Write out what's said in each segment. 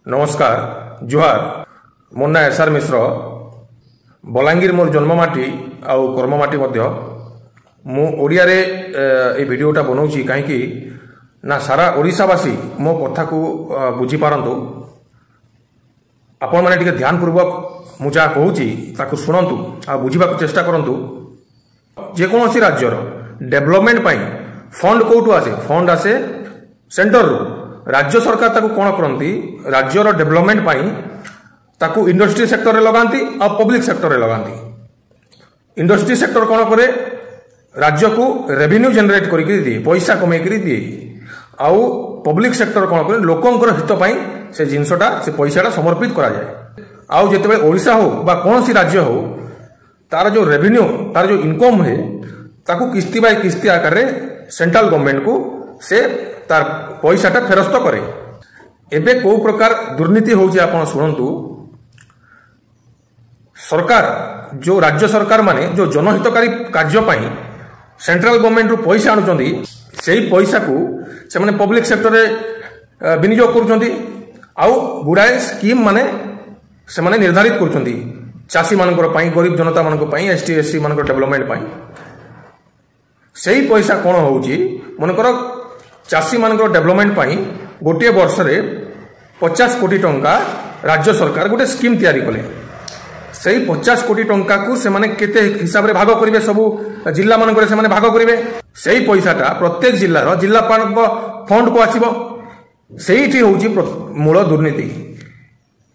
ନମସ୍କାର, ଜୁହାର। ମୋ ନାଁ ଏସ୍ ଆର୍ ମିଶ୍ର। ବଲାଙ୍ଗୀର ମୋର ଜନ୍ମମାଟି ଆଉ କର୍ମମାଟି ମଧ୍ୟ। ମୁଁ ଓଡ଼ିଆରେ ଏଇ ଭିଡ଼ିଓଟା ବନାଉଛି କାହିଁକି ନା ସାରା ଓଡ଼ିଶାବାସୀ ମୋ କଥାକୁ ବୁଝିପାରନ୍ତୁ। ଆପଣମାନେ ଟିକେ ଧ୍ୟାନପୂର୍ବକ ମୁଁ ଯାହା କହୁଛି ତାକୁ ଶୁଣନ୍ତୁ ଆଉ ବୁଝିବାକୁ ଚେଷ୍ଟା କରନ୍ତୁ। ଯେକୌଣସି ରାଜ୍ୟର ଡେଭଲପମେଣ୍ଟ ପାଇଁ ଫଣ୍ଡ କେଉଁଠୁ ଆସେ? ଫଣ୍ଡ ଆସେ ସେଣ୍ଟରରୁ। ରାଜ୍ୟ ସରକାର ତାକୁ କ'ଣ କରନ୍ତି? ରାଜ୍ୟର ଡେଭଲପମେଣ୍ଟ ପାଇଁ ତାକୁ ଇଣ୍ଡଷ୍ଟ୍ରି ସେକ୍ଟରରେ ଲଗାନ୍ତି ଆଉ ପବ୍ଲିକ ସେକ୍ଟରରେ ଲଗାନ୍ତି। ଇଣ୍ଡଷ୍ଟ୍ରି ସେକ୍ଟର କ'ଣ କରେ? ରାଜ୍ୟକୁ ରେଭିନ୍ୟୁ ଜେନେରେଟ୍ କରିକି ଦିଏ, ପଇସା କମେଇକିରି ଦିଏ। ଆଉ ପବ୍ଲିକ ସେକ୍ଟର କ'ଣ କରେ? ଲୋକଙ୍କର ହିତ ପାଇଁ ସେ ଜିନିଷଟା, ସେ ପଇସାଟା ସମର୍ପିତ କରାଯାଏ। ଆଉ ଯେତେବେଳେ ଓଡ଼ିଶା ହଉ ବା କୌଣସି ରାଜ୍ୟ ହଉ, ତାର ଯେଉଁ ରେଭିନ୍ୟୁ, ତାର ଯେଉଁ ଇନକମ୍ ହୁଏ, ତାକୁ କିସ୍ତି ବାଇ କିସ୍ତି ଆକାରରେ ସେଣ୍ଟ୍ରାଲ ଗଭର୍ଣ୍ଣମେଣ୍ଟକୁ ସେ ତାର ପଇସାଟା ଫେରସ୍ତ କରେ। ଏବେ କେଉଁ ପ୍ରକାର ଦୁର୍ନୀତି ହେଉଛି ଆପଣ ଶୁଣନ୍ତୁ। ସରକାର ଯେଉଁ ରାଜ୍ୟ ସରକାର ମାନେ ଯେଉଁ ଜନହିତକାରୀ କାର୍ଯ୍ୟ ପାଇଁ ସେଣ୍ଟ୍ରାଲ ଗଭର୍ଣ୍ଣମେଣ୍ଟରୁ ପଇସା ଆଣୁଛନ୍ତି, ସେଇ ପଇସାକୁ ସେମାନେ ପବ୍ଲିକ ସେକ୍ଟରରେ ବିନିଯୋଗ କରୁଛନ୍ତି ଆଉ ଗୁଡ଼ାଏ ସ୍କିମ୍ ମାନେ ସେମାନେ ନିର୍ଦ୍ଧାରିତ କରୁଛନ୍ତି ଚାଷୀମାନଙ୍କର ପାଇଁ, ଗରିବ ଜନତାମାନଙ୍କ ପାଇଁ, ଏସ୍ ଟି ଏସ୍ ସି ମାନଙ୍କର ଡେଭଲପମେଣ୍ଟ ପାଇଁ। ସେଇ ପଇସା କ'ଣ ହେଉଛି? ମନେକର ଚାଷୀମାନଙ୍କର ଡେଭଲପମେଣ୍ଟ ପାଇଁ ଗୋଟିଏ ବର୍ଷରେ 50 କୋଟି ଟଙ୍କା ରାଜ୍ୟ ସରକାର ଗୋଟେ ସ୍କିମ୍ ତିଆରି କଲେ। ସେଇ 50 କୋଟି ଟଙ୍କାକୁ ସେମାନେ କେତେ ହିସାବରେ ଭାଗ କରିବେ? ସବୁ ଜିଲ୍ଲାମାନଙ୍କରେ ସେମାନେ ଭାଗ କରିବେ। ସେଇ ପଇସାଟା ପ୍ରତ୍ୟେକ ଜିଲ୍ଲାର ଜିଲ୍ଲାପାଳଙ୍କ ଫଣ୍ଡକୁ ଆସିବ। ସେଇଠି ହେଉଛି ମୂଳ ଦୁର୍ନୀତି।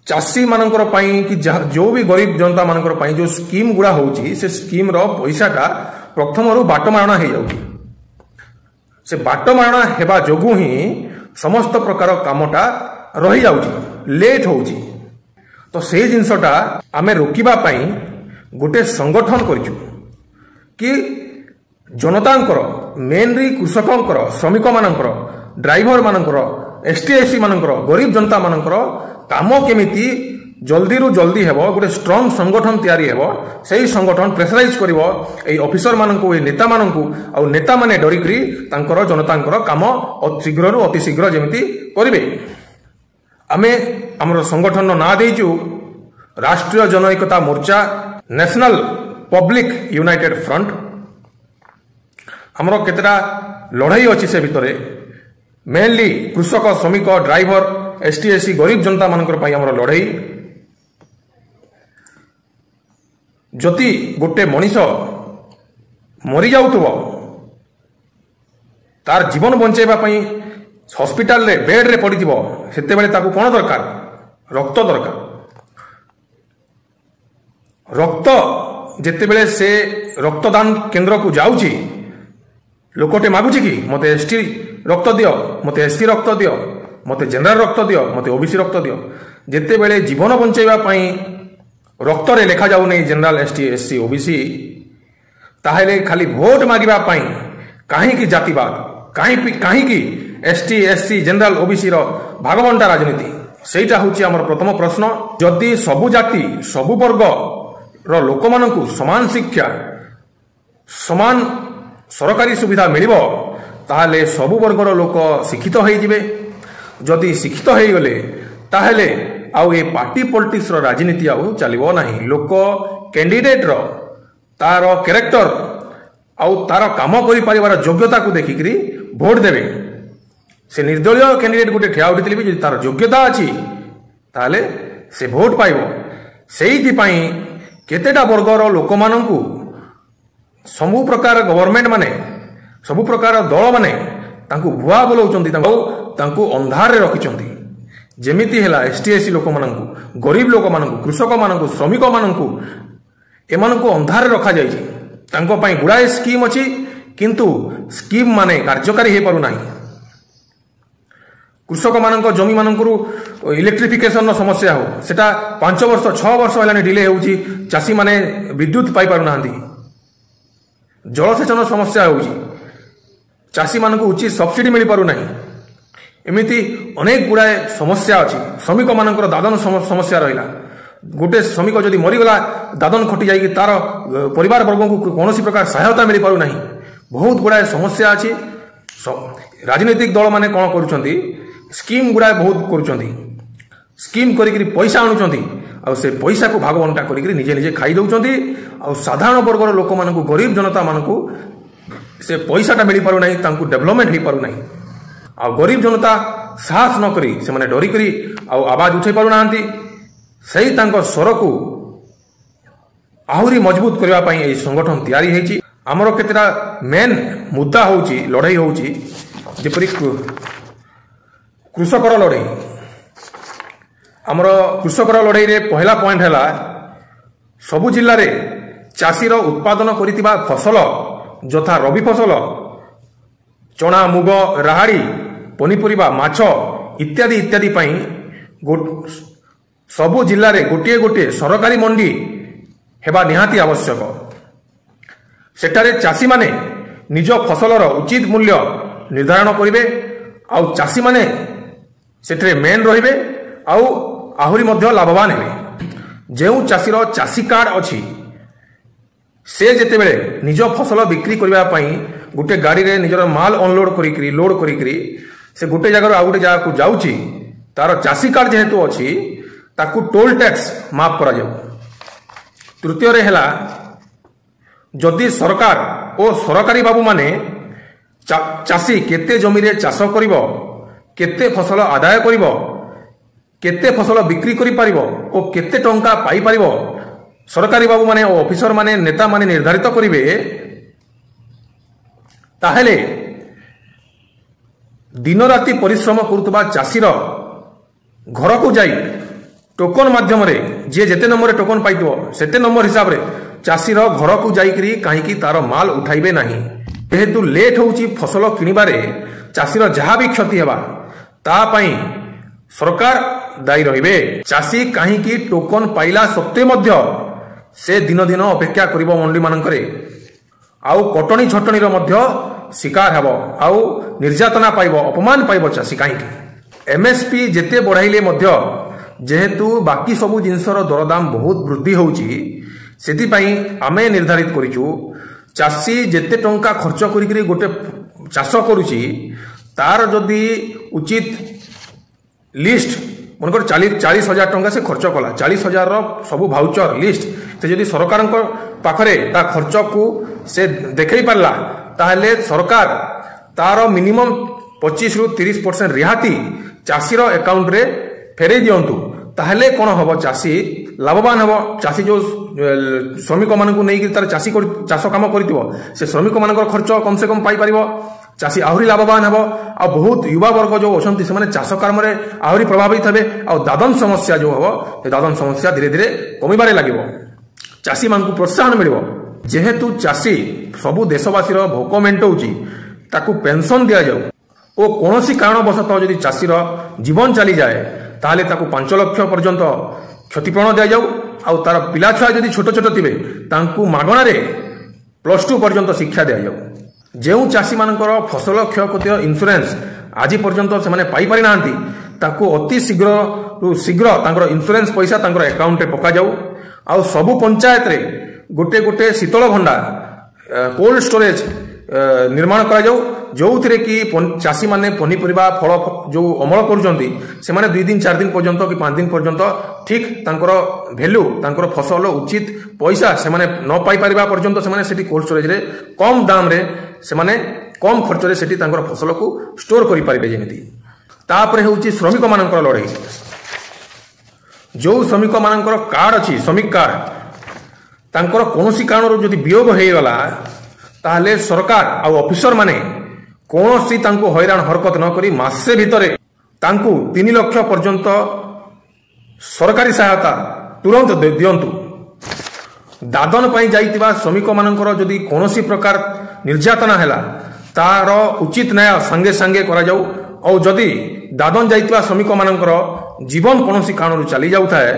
ଚାଷୀମାନଙ୍କର ପାଇଁ କି ଯେଉଁ ବି ଗରିବ ଜନତାମାନଙ୍କର ପାଇଁ ଯେଉଁ ସ୍କିମ୍ ଗୁଡ଼ା ହେଉଛି, ସେ ସ୍କିମ୍ର ପଇସାଟା ପ୍ରଥମରୁ ବାଟମାରଣା ହେଇଯାଉଛି। ସେ ବାଟମାରଣା ହେବା ଯୋଗୁଁ ହିଁ ସମସ୍ତ ପ୍ରକାର କାମଟା ରହିଯାଉଛି, ଲେଟ୍ ହେଉଛି। ତ ସେଇ ଜିନିଷଟା ଆମେ ରୋକିବା ପାଇଁ ଗୋଟେ ସଂଗଠନ କରିଛୁ କି ଜନତାଙ୍କର, ମେନଲି କୃଷକଙ୍କର, ଶ୍ରମିକମାନଙ୍କର, ଡ୍ରାଇଭରମାନଙ୍କର, ଏସ୍ ଟି ଏସ୍ ସି ମାନଙ୍କର, ଗରିବ ଜନତାମାନଙ୍କର କାମ କେମିତି ଜଲ୍ଦିରୁ ଜଲ୍ଦି ହେବ, ଗୋଟେ ଷ୍ଟ୍ରଙ୍ଗ ସଂଗଠନ ତିଆରି ହେବ। ସେଇ ସଂଗଠନ ପ୍ରେସରାଇଜ କରିବ ଏଇ ଅଫିସରମାନଙ୍କୁ, ଏଇ ନେତାମାନଙ୍କୁ, ଆଉ ନେତାମାନେ ଡରିକରି ତାଙ୍କର ଜନତାଙ୍କର କାମ ଶୀଘ୍ରରୁ ଅତି ଶୀଘ୍ର ଯେମିତି କରିବେ। ଆମେ ଆମର ସଂଗଠନର ନାଁ ଦେଇଛୁ ରାଷ୍ଟ୍ରୀୟ ଜନଏକତା ମୋର୍ଚ୍ଚା, ନ୍ୟାସନାଲ ପବ୍ଲିକ ୟୁନାଇଟେଡ୍ ଫ୍ରଣ୍ଟ। ଆମର କେତେଟା ଲଢ଼େଇ ଅଛି ସେ ଭିତରେ ମେନଲି କୃଷକ, ଶ୍ରମିକ, driver, S T S C, ଗରିବ ଜନତାମାନଙ୍କର ପାଇଁ ଆମର ଲଢ଼େଇ। ଯଦି ଗୋଟେ ମଣିଷ ମରିଯାଉଥିବ, ତାର ଜୀବନ ବଞ୍ଚାଇବା ପାଇଁ ହସ୍ପିଟାଲରେ ବେଡ୍ରେ ପଡ଼ିଥିବ, ସେତେବେଳେ ତାକୁ କ'ଣ ଦରକାର? ରକ୍ତ ଦରକାର। ରକ୍ତ ଯେତେବେଳେ ସେ ରକ୍ତଦାନ କେନ୍ଦ୍ରକୁ ଯାଉଛି, ଲୋକଟେ ମାଗୁଛି କି ମୋତେ ଏସ୍ ଟି ରକ୍ତ ଦିଅ, ମୋତେ ଏସ୍ ସି ରକ୍ତ ଦିଅ, ମୋତେ ଜେନେରାଲ ରକ୍ତ ଦିଅ, ମୋତେ ଓବିସି ରକ୍ତ ଦିଅ। ଯେତେବେଳେ ଜୀବନ ବଞ୍ଚାଇବା ପାଇଁ ରକ୍ତରେ ଲେଖାଯାଉନି general, S T, S C, OBC, ତାହେଲେ ଖାଲି ଭୋଟ ମାଗିବା ପାଇଁ କାହିଁକି ଜାତିବାଦ? କାହିଁକି S T, S C, general, ଓବିସିର ଭାଗବଣ୍ଟା ରାଜନୀତି? ସେଇଟା ହେଉଛି ଆମର ପ୍ରଥମ ପ୍ରଶ୍ନ। ଯଦି ସବୁ ଜାତି, ସବୁ ବର୍ଗର ଲୋକମାନଙ୍କୁ ସମାନ ଶିକ୍ଷା, ସମାନ ସରକାରୀ ସୁବିଧା ମିଳିବ, ତାହେଲେ ସବୁ ବର୍ଗର ଲୋକ ଶିକ୍ଷିତ ହେଇଯିବେ। ଯଦି ଶିକ୍ଷିତ ହେଇଗଲେ, ତାହେଲେ ଆଉ ଏ ପାର୍ଟି ପଲିଟିକ୍ସର ରାଜନୀତି ଆଉ ଚାଲିବ ନାହିଁ। ଲୋକ କ୍ୟାଣ୍ଡିଡେଟ୍ର ତାର କ୍ୟାରେକ୍ଟର ଆଉ ତାର କାମ କରିପାରିବାର ଯୋଗ୍ୟତାକୁ ଦେଖିକିରି ଭୋଟ ଦେବେ। ସେ ନିର୍ଦ୍ଦଳୀୟ କ୍ୟାଣ୍ଡିଡେଟ୍ ଗୋଟେ ଠିଆ ଉଠିଥିଲେ ବି ଯଦି ତାର ଯୋଗ୍ୟତା ଅଛି, ତାହେଲେ ସେ ଭୋଟ ପାଇବ। ସେଇଥିପାଇଁ କେତେଟା ବର୍ଗର ଲୋକମାନଙ୍କୁ ସବୁ ପ୍ରକାର ଗଭର୍ଣ୍ଣମେଣ୍ଟ ମାନେ, ସବୁ ପ୍ରକାର ଦଳମାନେ ତାଙ୍କୁ ଭୁଆ ବୁଲାଉଛନ୍ତି, ତାଙ୍କୁ ଅନ୍ଧାରରେ ରଖିଛନ୍ତି। ଯେମିତି ହେଲା ଏସ୍ ଟି ଏସ୍ ସି ଲୋକମାନଙ୍କୁ, ଗରିବ ଲୋକମାନଙ୍କୁ, କୃଷକମାନଙ୍କୁ, ଶ୍ରମିକମାନଙ୍କୁ, ଏମାନଙ୍କୁ ଅନ୍ଧାରରେ ରଖାଯାଇଛି। ତାଙ୍କ ପାଇଁ ଗୁଡ଼ାଏ ସ୍କିମ୍ ଅଛି, କିନ୍ତୁ ସ୍କିମ୍ ମାନେ କାର୍ଯ୍ୟକାରୀ ହେଇପାରୁନାହିଁ। କୃଷକମାନଙ୍କ ଜମିମାନଙ୍କରୁ ଇଲେକ୍ଟ୍ରିଫିକେସନର ସମସ୍ୟା ହେଉ, ସେଟା 5 ବର୍ଷ 6 ବର୍ଷ ହେଲାଣି ଡିଲେ ହେଉଛି, ଚାଷୀମାନେ ବିଦ୍ୟୁତ ପାଇପାରୁନାହାନ୍ତି। ଜଳସେଚନ ସମସ୍ୟା ହେଉଛି, ଚାଷୀମାନଙ୍କୁ ଉଚିତ ସବସିଡି ମିଳିପାରୁନାହିଁ। ଏମିତି ଅନେକ ଗୁଡ଼ାଏ ସମସ୍ୟା ଅଛି। ଶ୍ରମିକମାନଙ୍କର ଦାଦନ ସମସ୍ୟା ରହିଲା। ଗୋଟେ ଶ୍ରମିକ ଯଦି ମରିଗଲା ଦାଦନ ଖଟି ଯାଇକି, ତାର ପରିବାର ବର୍ଗଙ୍କୁ କୌଣସି ପ୍ରକାର ସହାୟତା ମିଳିପାରୁନାହିଁ। ବହୁତ ଗୁଡ଼ାଏ ସମସ୍ୟା ଅଛି। ରାଜନୈତିକ ଦଳମାନେ କ'ଣ କରୁଛନ୍ତି? ସ୍କିମ୍ ଗୁଡ଼ାଏ ବହୁତ କରୁଛନ୍ତି। ସ୍କିମ୍ କରିକିରି ପଇସା ଆଣୁଛନ୍ତି ଆଉ ସେ ପଇସାକୁ ଭାଗ ବଣ୍ଟା କରିକିରି ନିଜେ ନିଜେ ଖାଇ ଦେଉଛନ୍ତି। ଆଉ ସାଧାରଣ ବର୍ଗର ଲୋକମାନଙ୍କୁ, ଗରିବ ଜନତାମାନଙ୍କୁ ସେ ପଇସାଟା ମିଳିପାରୁନାହିଁ, ତାଙ୍କୁ ଡେଭଲପମେଣ୍ଟ ହେଇପାରୁନାହିଁ। ଆଉ ଗରିବ ଜନତା ସାହସ ନ କରି ସେମାନେ ଡରିକରି ଆଉ ଆବାଜ ଉଠାଇ ପାରୁନାହାନ୍ତି। ସେଇ ତାଙ୍କ ସ୍ୱରକୁ ଆହୁରି ମଜବୁତ କରିବା ପାଇଁ ଏହି ସଂଗଠନ ତିଆରି ହେଇଛି। ଆମର କେତେଟା ମେନ୍ ମୁଦ୍ଦା ହେଉଛି, ଲଢ଼େଇ ହେଉଛି, ଯେପରି କୃଷକର ଲଢ଼େଇ। ଆମର କୃଷକର ଲଢ଼େଇରେ ପହିଲା ପଏଣ୍ଟ ହେଲା ସବୁ ଜିଲ୍ଲାରେ ଚାଷୀର ଉତ୍ପାଦନ କରିଥିବା ଫସଲ ଯଥା ରବି ଫସଲ, ଚଣା, ମୁଗ, ରାହାଡ଼ି, ପନିପରିବା, ମାଛ ଇତ୍ୟାଦି ଇତ୍ୟାଦି ପାଇଁ ସବୁ ଜିଲ୍ଲାରେ ଗୋଟିଏ ଗୋଟିଏ ସରକାରୀ ମଣ୍ଡି ହେବା ନିହାତି ଆବଶ୍ୟକ। ସେଠାରେ ଚାଷୀମାନେ ନିଜ ଫସଲର ଉଚିତ ମୂଲ୍ୟ ନିର୍ଦ୍ଧାରଣ କରିବେ ଆଉ ଚାଷୀମାନେ ସେଥିରେ ମେନ୍ ରହିବେ ଆଉ ଆହୁରି ମଧ୍ୟ ଲାଭବାନ ହେବେ। ଯେଉଁ ଚାଷୀର ଚାଷୀ କାର୍ଡ ଅଛି ସେ ଯେତେବେଳେ ନିଜ ଫସଲ ବିକ୍ରି କରିବା ପାଇଁ ଗୋଟେ ଗାଡ଼ିରେ ନିଜର ମାଲ ଅନଲୋଡ୍ କରିକିରି ଲୋଡ୍ କରିକିରି ସେ ଗୋଟେ ଜାଗାରୁ ଆଉ ଗୋଟେ ଜାଗାକୁ ଯାଉଛି, ତାର ଚାଷୀ କାର୍ଡ ଯେହେତୁ ଅଛି ତାକୁ ଟୋଲ୍ ଟ୍ୟାକ୍ସ ମାଫ କରାଯାଉ। ତୃତୀୟରେ ହେଲା ଯଦି ସରକାର ଓ ସରକାରୀ ବାବୁମାନେ ଚାଷୀ କେତେ ଜମିରେ ଚାଷ କରିବ, କେତେ ଫସଲ ଆଦାୟ କରିବ, କେତେ ଫସଲ ବିକ୍ରି କରିପାରିବ ଓ କେତେ ଟଙ୍କା ପାଇପାରିବ ସରକାରୀ ବାବୁମାନେ ଓ ଅଫିସରମାନେ, ନେତାମାନେ ନିର୍ଦ୍ଧାରିତ କରିବେ, ତାହେଲେ ଦିନରାତି ପରିଶ୍ରମ କରୁଥିବା ଚାଷୀର ଘରକୁ ଯାଇ ଟୋକନ ମାଧ୍ୟମରେ ଯିଏ ଯେତେ ନମ୍ବରରେ ଟୋକନ ପାଇଥିବ ସେତେ ନମ୍ବର ହିସାବରେ ଚାଷୀର ଘରକୁ ଯାଇକରି କାହିଁକି ତାର ମାଲ ଉଠାଇବେ ନାହିଁ। ଯେହେତୁ ଲେଟ୍ ହେଉଛି ଫସଲ କିଣିବାରେ, ଚାଷୀର ଯାହା ବି କ୍ଷତି ହେବା ତା ପାଇଁ ସରକାର ଦାୟୀ ରହିବେ। ଚାଷୀ କାହିଁକି ଟୋକନ ପାଇଲା ସତ୍ତ୍ୱେ ମଧ୍ୟ ସେ ଦିନ ଦିନ ଅପେକ୍ଷା କରିବ ମଣ୍ଡିମାନଙ୍କରେ, ଆଉ କଟଣୀ ଛଟଣୀର ମଧ୍ୟ ଶିକାର ହେବ, ଆଉ ନିର୍ଯାତନା ପାଇବ, ଅପମାନ ପାଇବ ଚାଷୀ କାହିଁକି? ଏମ୍ଏସ୍ପି ଯେତେ ବଢ଼ାଇଲେ ମଧ୍ୟ ଯେହେତୁ ବାକି ସବୁ ଜିନିଷର ଦରଦାମ ବହୁତ ବୃଦ୍ଧି ହେଉଛି, ସେଥିପାଇଁ ଆମେ ନିର୍ଦ୍ଧାରିତ କରିଛୁ ଚାଷୀ ଯେତେ ଟଙ୍କା ଖର୍ଚ୍ଚ କରିକିରି ଗୋଟେ ଚାଷ କରୁଛି ତାର ଯଦି ଉଚିତ ଲିଷ୍ଟ, ମନେକର 40,000 ଟଙ୍କା ସେ ଖର୍ଚ୍ଚ କଲା, 40,000ର ସବୁ ଭାଉଚର ଲିଷ୍ଟ ସେ ଯଦି ସରକାରଙ୍କ ପାଖରେ ତା ଖର୍ଚ୍ଚକୁ ସେ ଦେଖାଇ ପାରିଲା, ତାହେଲେ ସରକାର ତାର ମିନିମମ୍ 25ରୁ 30% ରିହାତି ଚାଷୀର ଆକାଉଣ୍ଟରେ ଫେରେଇ ଦିଅନ୍ତୁ। ତାହେଲେ କ'ଣ ହେବ, ଚାଷୀ ଲାଭବାନ ହେବ। ଚାଷୀ ଯେଉଁ ଶ୍ରମିକମାନଙ୍କୁ ନେଇକି ତାର ଚାଷ କାମ କରିଥିବ ସେ ଶ୍ରମିକମାନଙ୍କର ଖର୍ଚ୍ଚ କମ୍ ସେ କମ୍ ପାଇପାରିବ, ଚାଷୀ ଆହୁରି ଲାଭବାନ ହେବ। ଆଉ ବହୁତ ଯୁବାବର୍ଗ ଯେଉଁ ଅଛନ୍ତି ସେମାନେ ଚାଷ କାମରେ ଆହୁରି ପ୍ରଭାବିତ ହେବେ। ଆଉ ଦାଦନ ସମସ୍ୟା ଯେଉଁ ହେବ ସେ ଦାଦନ ସମସ୍ୟା ଧୀରେ ଧୀରେ କମିବାରେ ଲାଗିବ, ଚାଷୀମାନଙ୍କୁ ପ୍ରୋତ୍ସାହନ ମିଳିବ। ଯେହେତୁ ଚାଷୀ ସବୁ ଦେଶବାସୀର ଭୋକ ମେଣ୍ଟଉଛି, ତାକୁ ପେନସନ୍ ଦିଆଯାଉ ଓ କୌଣସି କାରଣବଶତଃ ଯଦି ଚାଷୀର ଜୀବନ ଚାଲିଯାଏ ତାହେଲେ ତାକୁ 5 ଲକ୍ଷ ପର୍ଯ୍ୟନ୍ତ କ୍ଷତିପୂରଣ ଦିଆଯାଉ। ଆଉ ତାର ପିଲା ଛୁଆ ଯଦି ଛୋଟ ଛୋଟ ଥିବେ ତାଙ୍କୁ ମାଗଣାରେ +2 ପର୍ଯ୍ୟନ୍ତ ଶିକ୍ଷା ଦିଆଯାଉ। ଯେଉଁ ଚାଷୀମାନଙ୍କର ଫସଲ କ୍ଷୟକ୍ଷତିର ଇନ୍ସୁରାନ୍ସ ଆଜି ପର୍ଯ୍ୟନ୍ତ ସେମାନେ ପାଇପାରି ନାହାନ୍ତି, ତାକୁ ଅତି ଶୀଘ୍ରରୁ ଶୀଘ୍ର ତାଙ୍କର ଇନ୍ସୁରାନ୍ସ ପଇସା ତାଙ୍କର ଆକାଉଣ୍ଟରେ ପକାଯାଉ। ଆଉ ସବୁ ପଞ୍ଚାୟତରେ ଗୋଟେ ଗୋଟେ ଶୀତଳ ଭଣ୍ଡାର, କୋଲ୍ଡ ଷ୍ଟୋରେଜ ନିର୍ମାଣ କରାଯାଉ, ଯେଉଁଥିରେ କି ଚାଷୀମାନେ ପନିପରିବା ଫଳ ଯେଉଁ ଅମଳ କରୁଛନ୍ତି ସେମାନେ 2 ଦିନ 4 ଦିନ ପର୍ଯ୍ୟନ୍ତ କି 5 ଦିନ ପର୍ଯ୍ୟନ୍ତ ଠିକ୍ ତାଙ୍କର ଭ୍ୟାଲ୍ୟୁ, ତାଙ୍କର ଫସଲ ଉଚିତ ପଇସା ସେମାନେ ନ ପାଇପାରିବା ପର୍ଯ୍ୟନ୍ତ ସେମାନେ ସେଠି କୋଲ୍ଡ ଷ୍ଟୋରେଜରେ କମ୍ ଦାମରେ, ସେମାନେ କମ୍ ଖର୍ଚ୍ଚରେ ସେଠି ତାଙ୍କର ଫସଲକୁ ଷ୍ଟୋର କରିପାରିବେ ଯେମିତି। ତାପରେ ହେଉଛି ଶ୍ରମିକମାନଙ୍କର ଲଢ଼େଇ। ଯେଉଁ ଶ୍ରମିକମାନଙ୍କର କାର୍ଡ ଅଛି, ଶ୍ରମିକ କାର୍ଡ, ତାଙ୍କର କୌଣସି କାରଣରୁ ଯଦି ବିୟୋଗ ହେଇଗଲା ତାହେଲେ ସରକାର ଆଉ ଅଫିସରମାନେ କୌଣସି ତାଙ୍କୁ ହଇରାଣ ହରକତ ନ କରି ମାସେ ଭିତରେ ତାଙ୍କୁ 3 ଲକ୍ଷ ପର୍ଯ୍ୟନ୍ତ ସରକାରୀ ସହାୟତା ତୁରନ୍ତ ଦିଅନ୍ତୁ। ଦାଦନ ପାଇଁ ଯାଇଥିବା ଶ୍ରମିକମାନଙ୍କର ଯଦି କୌଣସି ପ୍ରକାର ନିର୍ଯାତନା ହେଲା ତାର ଉଚିତ ନ୍ୟାୟ ସାଙ୍ଗେ ସାଙ୍ଗେ କରାଯାଉ। ଆଉ ଯଦି ଦାଦନ ଯାଇଥିବା ଶ୍ରମିକମାନଙ୍କର ଜୀବନ କୌଣସି କାରଣରୁ ଚାଲି ଯାଉଥାଏ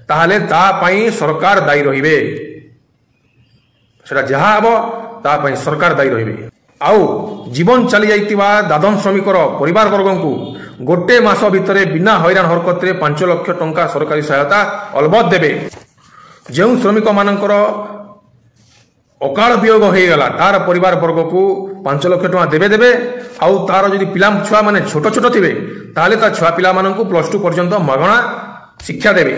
ତାହେଲେ ତା ପାଇଁ ସରକାର ଦାୟୀ ରହିବେ। ସେଟା ଯାହା ହେବ ତା ପାଇଁ ସରକାର ଦାୟୀ ରହିବେ। ଆଉ ଜୀବନ ଚାଲି ଯାଇଥିବା ଦାଦନ ଶ୍ରମିକର ପରିବାର ବର୍ଗଙ୍କୁ ଗୋଟେ ମାସ ଭିତରେ ବିନା ହଇରାଣ ହରକତରେ 5 ଲକ୍ଷ ଟଙ୍କା ସରକାରୀ ସହାୟତା ଅଲବତ ଦେବେ। ଯେଉଁ ଶ୍ରମିକମାନଙ୍କର ଅକାଳ ବିୟୋଗ ହୋଇଗଲା ତାର ପରିବାର ବର୍ଗକୁ 5 ଲକ୍ଷ ଟଙ୍କା ଦେବେ। ଆଉ ତାର ଯଦି ପିଲା ଛୁଆମାନେ ଛୋଟ ଛୋଟ ଥିବେ ତାହେଲେ ତା ଛୁଆ ପିଲାମାନଙ୍କୁ +2 ପର୍ଯ୍ୟନ୍ତ ମାଗଣା ଶିକ୍ଷା ଦେବେ।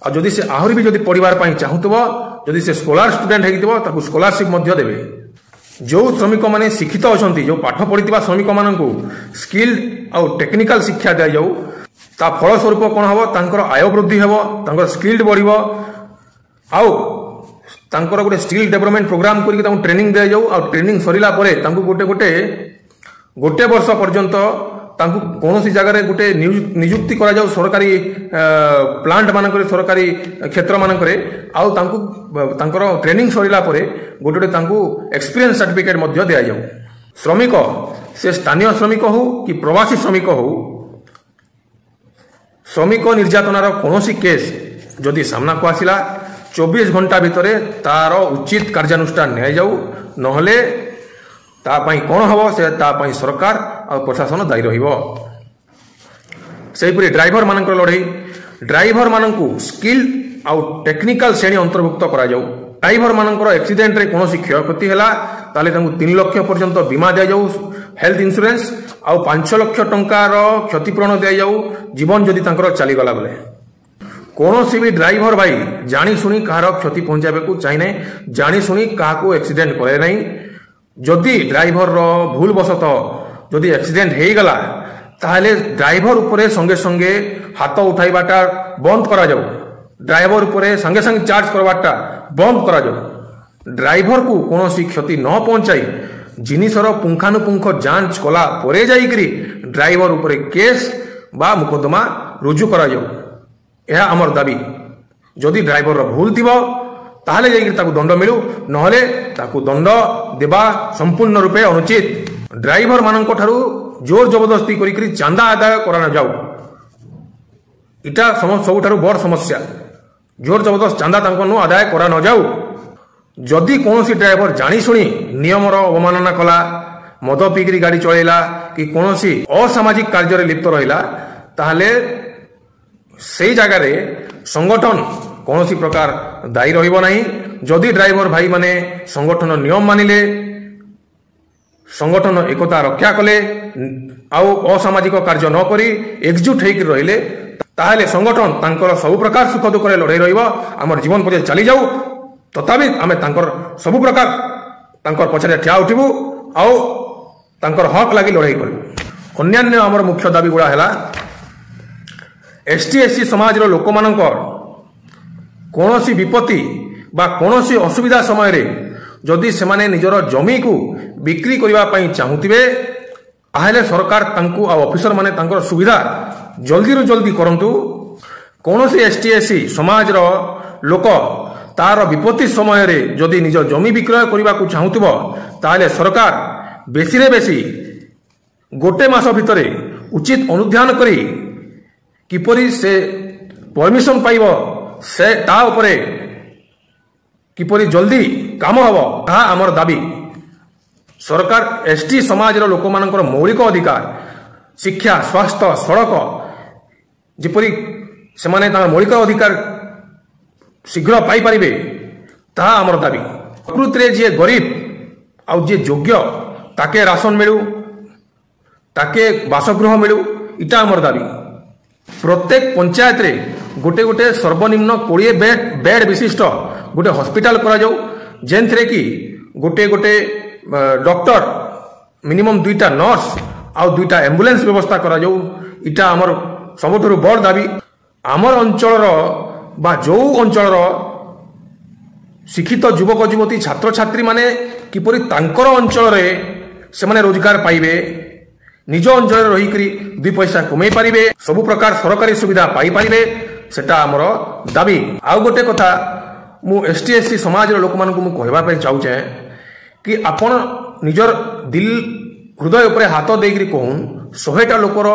ଆଉ ଯଦି ସେ ଆହୁରି ବି ଯଦି ପଢ଼ିବାର ପାଇଁ ଚାହୁଁଥିବ, ଯଦି ସେ ସ୍କଲାର ଷ୍ଟୁଡେଣ୍ଟ ହେଇଥିବ, ତାକୁ ସ୍କଲାରସିପ୍ ମଧ୍ୟ ଦେବେ। ଯେଉଁ ଶ୍ରମିକମାନେ ଶିକ୍ଷିତ ଅଛନ୍ତି, ଯେଉଁ ପାଠ ପଢ଼ିଥିବା ଶ୍ରମିକମାନଙ୍କୁ ସ୍କିଲ୍ ଆଉ ଟେକ୍ନିକାଲ ଶିକ୍ଷା ଦିଆଯାଉ। ତା ଫଳସ୍ୱରୂପ କ'ଣ ହେବ? ତାଙ୍କର ଆୟ ବୃଦ୍ଧି ହେବ, ତାଙ୍କର ସ୍କିଲ୍ ବଢ଼ିବ। ଆଉ ତାଙ୍କର ଗୋଟେ ସ୍କିଲ୍ ଡେଭଲପମେଣ୍ଟ ପ୍ରୋଗ୍ରାମ କରିକି ତାଙ୍କୁ ଟ୍ରେନିଂ ଦିଆଯାଉ। ଆଉ ଟ୍ରେନିଂ ସରିଲା ପରେ ତାଙ୍କୁ ଗୋଟେ ଗୋଟେ ଗୋଟେ ବର୍ଷ ପର୍ଯ୍ୟନ୍ତ ତାଙ୍କୁ କୌଣସି ଜାଗାରେ ଗୋଟେ ନିଯୁକ୍ତି କରାଯାଉ, ସରକାରୀ ପ୍ଲାଣ୍ଟ ମାନଙ୍କରେ, ସରକାରୀ କ୍ଷେତ୍ର ମାନଙ୍କରେ। ଆଉ ତାଙ୍କୁ ତାଙ୍କର ଟ୍ରେନିଂ ସରିଲା ପରେ ଗୋଟେ ଗୋଟେ ତାଙ୍କୁ ଏକ୍ସପିରିଏନ୍ସ ସାର୍ଟିଫିକେଟ୍ ମଧ୍ୟ ଦିଆଯାଉ। ଶ୍ରମିକ, ସେ ସ୍ଥାନୀୟ ଶ୍ରମିକ ହଉ କି ପ୍ରବାସୀ ଶ୍ରମିକ ହଉ, ଶ୍ରମିକ ନିର୍ଯାତନାର କୌଣସି କେସ୍ ଯଦି ସାମ୍ନାକୁ ଆସିଲା, 24 ଘଣ୍ଟା ଭିତରେ ତାର ଉଚିତ କାର୍ଯ୍ୟାନୁଷ୍ଠାନ ନିଆଯାଉ। ନହେଲେ ତା ପାଇଁ କ'ଣ ହେବ, ସେ ତା ପାଇଁ ସରକାର ଆଉ ପ୍ରଶାସନ ଦାୟୀ ରହିବ। ସେହିପରି ଡ୍ରାଇଭରମାନଙ୍କର ଲଢ଼େଇ, ଡ୍ରାଇଭରମାନଙ୍କୁ ସ୍କିଲ୍ ଆଉ ଟେକ୍ନିକାଲ ଶ୍ରେଣୀ ଅନ୍ତର୍ଭୁକ୍ତ କରାଯାଉ। ଡ୍ରାଇଭରମାନଙ୍କର ଆକ୍ସିଡେଣ୍ଟରେ କୌଣସି କ୍ଷୟକ୍ଷତି ହେଲା, ତାହେଲେ ତାଙ୍କୁ 3 ଲକ୍ଷ ପର୍ଯ୍ୟନ୍ତ ବୀମା ଦିଆଯାଉ, ହେଲ୍ଥ ଇନ୍ସୁରାନ୍ସ, ଆଉ 5 ଲକ୍ଷ ଟଙ୍କାର କ୍ଷତିପୂରଣ ଦିଆଯାଉ ଜୀବନ ଯଦି ତାଙ୍କର ଚାଲିଗଲା ବୋଲେ। କୌଣସି ବି ଡ୍ରାଇଭର ଭାଇ ଜାଣିଶୁଣି କାହାର କ୍ଷତି ପହଞ୍ଚାଇବାକୁ ଚାହେଁ, ଜାଣିଶୁଣି କାହାକୁ ଆକ୍ସିଡେଣ୍ଟ କରେ ନାହିଁ। ଯଦି ଡ୍ରାଇଭରର ଭୁଲବଶତଃ ଯଦି ଆକ୍ସିଡେଣ୍ଟ ହେଇଗଲା, ତାହେଲେ ଡ୍ରାଇଭର ଉପରେ ସଙ୍ଗେ ସଙ୍ଗେ ହାତ ଉଠାଇବାଟା ବନ୍ଦ କରାଯାଉ, ଡ୍ରାଇଭର ଉପରେ ସାଙ୍ଗେ ସାଙ୍ଗେ ଚାର୍ଜ କରବାଟା ବନ୍ଦ କରାଯାଉ। ଡ୍ରାଇଭରକୁ କୌଣସି କ୍ଷତି ନ ପହଞ୍ଚାଇ ଜିନିଷର ପୁଙ୍ଖାନୁପୁଙ୍ଖ ଯାଞ୍ଚ କଲା ପରେ ଯାଇକରି ଡ୍ରାଇଭର ଉପରେ କେସ୍ ବା ମୁକଦ୍ଦମା ରୁଜୁ କରାଯାଉ, ଏହା ଆମର ଦାବି। ଯଦି ଡ୍ରାଇଭରର ଭୁଲ ଥିବ, ତାହେଲେ ଯାଇକରି ତାକୁ ଦଣ୍ଡ ମିଳୁ, ନହେଲେ ତାକୁ ଦଣ୍ଡ ଦେବା ସମ୍ପୂର୍ଣ୍ଣ ରୂପେ ଅନୁଚିତ। ଡ୍ରାଇଭର ମାନଙ୍କ ଠାରୁ ଜୋର ଜବରଦସ୍ତି କରିକି ଚାନ୍ଦା ଆଦାୟ କରାନଯାଉ। ଇଟା ସବୁଠାରୁ ବଡ଼ ସମସ୍ୟା। ଜୋର ଜବରଦସ୍ତ ଚାନ୍ଦା ତାଙ୍କନୁ ଆଦାୟ କରାନଯାଉ। ଯଦି କୌଣସି ଡ୍ରାଇଭର ଜାଣିଶୁଣି ନିୟମର ଅବମାନନା କଲା, ମଦ ପିଇକିରି ଗାଡ଼ି ଚଳେଇଲା କି କୌଣସି ଅସାମାଜିକ କାର୍ଯ୍ୟରେ ଲିପ୍ତ ରହିଲା, ତାହେଲେ ସେଇ ଜାଗାରେ ସଂଗଠନ କୌଣସି ପ୍ରକାର ଦାୟୀ ରହିବ ନାହିଁ। ଯଦି ଡ୍ରାଇଭର ଭାଇମାନେ ସଂଗଠନ ନିୟମ ମାନିଲେ, ସଂଗଠନ ଏକତା ରକ୍ଷା କଲେ ଆଉ ଅସାମାଜିକ କାର୍ଯ୍ୟ ନ କରି ଏକଜୁଟ ହେଇକି ରହିଲେ, ତାହେଲେ ସଂଗଠନ ତାଙ୍କର ସବୁ ପ୍ରକାର ସୁଖ ଦୁଃଖରେ ଲଢ଼େଇ ରହିବ। ଆମର ଜୀବନ ପର୍ଯ୍ୟନ୍ତ ଚାଲିଯାଉ, ତଥାପି ଆମେ ତାଙ୍କର ସବୁ ପ୍ରକାର ତାଙ୍କର ପଛରେ ଠିଆ ଉଠିବୁ ଆଉ ତାଙ୍କର ହକ୍ ଲାଗି ଲଢ଼େଇ କରିବୁ। ଅନ୍ୟାନ୍ୟ ଆମର ମୁଖ୍ୟ ଦାବି ଗୁଡ଼ା ହେଲା, ଏସ୍ ଟି ଏସ୍ ସି ସମାଜର ଲୋକମାନଙ୍କର କୌଣସି ବିପତ୍ତି ବା କୌଣସି ଅସୁବିଧା ସମୟରେ ଯଦି ସେମାନେ ନିଜର ଜମିକୁ ବିକ୍ରି କରିବା ପାଇଁ ଚାହୁଁଥିବେ, ତାହେଲେ ସରକାର ତାଙ୍କୁ ଆଉ ଅଫିସରମାନେ ତାଙ୍କର ସୁବିଧା ଜଲ୍ଦିରୁ ଜଲ୍ଦି କରନ୍ତୁ। କୌଣସି ଏସ୍ ଟି ଏସ୍ ସି ସମାଜର ଲୋକ ତାର ବିପତ୍ତି ସମୟରେ ଯଦି ନିଜ ଜମି ବିକ୍ରୟ କରିବାକୁ ଚାହୁଁଥିବ, ତାହେଲେ ସରକାର ବେଶୀରେ ବେଶୀ ଗୋଟେ ମାସ ଭିତରେ ଉଚିତ ଅନୁଧ୍ୟାନ କରି କିପରି ସେ ପରମିଶନ ପାଇବ, ସେ ତା ଉପରେ କିପରି ଜଲ୍ଦି କାମ ହେବ, ତାହା ଆମର ଦାବି। ସରକାର ଏସ୍ ଟି ସମାଜର ଲୋକମାନଙ୍କର ମୌଳିକ ଅଧିକାର ଶିକ୍ଷା, ସ୍ୱାସ୍ଥ୍ୟ, ସଡ଼କ, ଯେପରି ସେମାନେ ତାଙ୍କର ମୌଳିକ ଅଧିକାର ଶୀଘ୍ର ପାଇପାରିବେ, ତାହା ଆମର ଦାବି। ପ୍ରକୃତିରେ ଯିଏ ଗରିବ ଆଉ ଯିଏ ଯୋଗ୍ୟ, ତାକେ ରାସନ ମିଳୁ, ତାକେ ବାସଗୃହ ମିଳୁ, ଇଟା ଆମର ଦାବି। ପ୍ରତ୍ୟେକ ପଞ୍ଚାୟତରେ ଗୋଟେ ଗୋଟେ ସର୍ବନିମ୍ନ 20 ବେଡ୍ ବିଶିଷ୍ଟ ଗୋଟେ ହସ୍ପିଟାଲ କରାଯାଉ, ଯେନ୍ଥିରେ କି ଗୋଟେ ଗୋଟେ ଡକ୍ଟର, ମିନିମମ୍ 2ଟା ନର୍ସ ଆଉ 2ଟା ଆମ୍ବୁଲାନ୍ସ ବ୍ୟବସ୍ଥା କରାଯାଉ। ଇଟା ଆମର ସବୁଠାରୁ ବଡ଼ ଦାବି। ଆମର ଅଞ୍ଚଳର ବା ଯେଉଁ ଅଞ୍ଚଳର ଶିକ୍ଷିତ ଯୁବକ ଯୁବତୀ, ଛାତ୍ରଛାତ୍ରୀମାନେ କିପରି ତାଙ୍କର ଅଞ୍ଚଳରେ ସେମାନେ ରୋଜଗାର ପାଇବେ, ନିଜ ଅଞ୍ଚଳରେ ରହିକରି 2 ପଇସା କମେଇ ପାରିବେ, ସବୁ ପ୍ରକାର ସରକାରୀ ସୁବିଧା ପାଇପାରିବେ, ସେଟା ଆମର ଦାବି। ଆଉ ଗୋଟେ କଥା ମୁଁ ଏସ୍ ଟି ଏସ୍ ସି ସମାଜର ଲୋକମାନଙ୍କୁ ମୁଁ କହିବା ପାଇଁ ଚାହୁଁଛେ କି ଆପଣ ନିଜର ଦିଲ ହୃଦୟ ଉପରେ ହାତ ଦେଇକରି କହୁନ୍, 100ଟା ଲୋକର,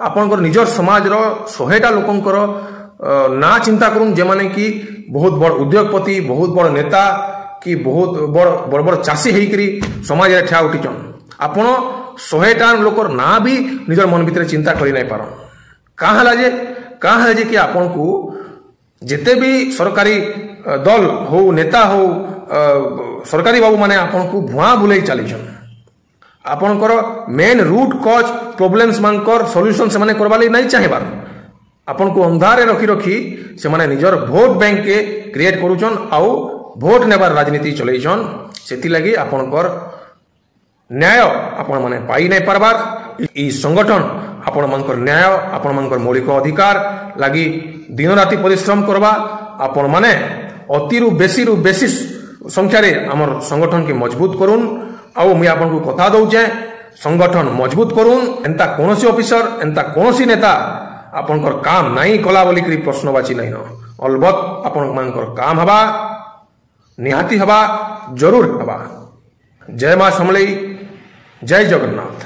ଆପଣଙ୍କର ନିଜର ସମାଜର 100ଟା ଲୋକଙ୍କର ନାଁ ଚିନ୍ତା କରୁନ୍, ଯେମାନେ କି ବହୁତ ବଡ଼ ଉଦ୍ୟୋଗପତି, ବହୁତ ବଡ଼ ନେତା କି ବହୁତ ବଡ଼ ବଡ଼ ବଡ଼ ଚାଷୀ ହେଇକରି ସମାଜରେ ଠିଆ ଉଠିଛନ୍। ଆପଣ 100ଟା ଲୋକର ନାଁ ବି ନିଜର ମନ ଭିତରେ ଚିନ୍ତା କରି ନାଇଁ ପାରନ୍। କାଁ ହେଲା ଯେ କି ଆପଣଙ୍କୁ ଯେତେ ବି ସରକାରୀ ଦଲ ହଉ, ନେତା ହଉ, ସରକାରୀ ବାବୁମାନେ ଆପଣଙ୍କୁ ଭୁଆଁ ବୁଲେଇ ଚାଲିଛନ୍। ଆପଣଙ୍କର ମେନ୍ ରୁଟ୍ କଜ୍ ପ୍ରୋବ୍ଲେମ୍ସ ମାନଙ୍କର ସଲ୍ୟୁସନ୍ ସେମାନେ କରବା ଲାଗି ନାଇଁ ଚାହିଁବାର। ଆପଣଙ୍କୁ ଅନ୍ଧାରେ ରଖି ରଖି ସେମାନେ ନିଜର ଭୋଟ ବ୍ୟାଙ୍କକେ କ୍ରିଏଟ୍ କରୁଛନ୍ ଆଉ ଭୋଟ ନେବାର ରାଜନୀତି ଚଲେଇଛନ୍। ସେଥିଲାଗି ଆପଣଙ୍କର ନ୍ୟାୟ ଆପଣମାନେ ପାଇ ନାଇଁ ପାରବାର। ଇ ସଂଗଠନ ଆପଣମାନଙ୍କର ନ୍ୟାୟ, ଆପଣମାନଙ୍କର ମୌଳିକ ଅଧିକାର ଲାଗି ଦିନ ରାତି ପରିଶ୍ରମ କରବା। ଆପଣମାନେ ଅତିରୁ ବେଶୀରୁ ବେଶୀ ସଂଖ୍ୟାରେ ଆମର ସଂଗଠନକେ ମଜବୁତ କରୁନ୍। ଆଉ ମୁଇଁ ଆପଣଙ୍କୁ କଥା ଦଉଛେ, ସଂଗଠନ ମଜବୁତ କରୁନ୍। ଏନ୍ତା କୌଣସି ଅଫିସର, ଏନ୍ତା କୌଣସି ନେତା ଆପଣଙ୍କର କାମ ନାଇଁ କଲା ବୋଲିକିରି ପ୍ରଶ୍ନବାଚୀ ନାଇଁ ନ। ଅଲବତ ଆପଣମାନଙ୍କର କାମ ହେବା, ନିହାତି ହେବା, ଜରୁର ହେବା। ଜୟ ମା ସମଲେଇ, ଜୟ ଜଗନ୍ନାଥ।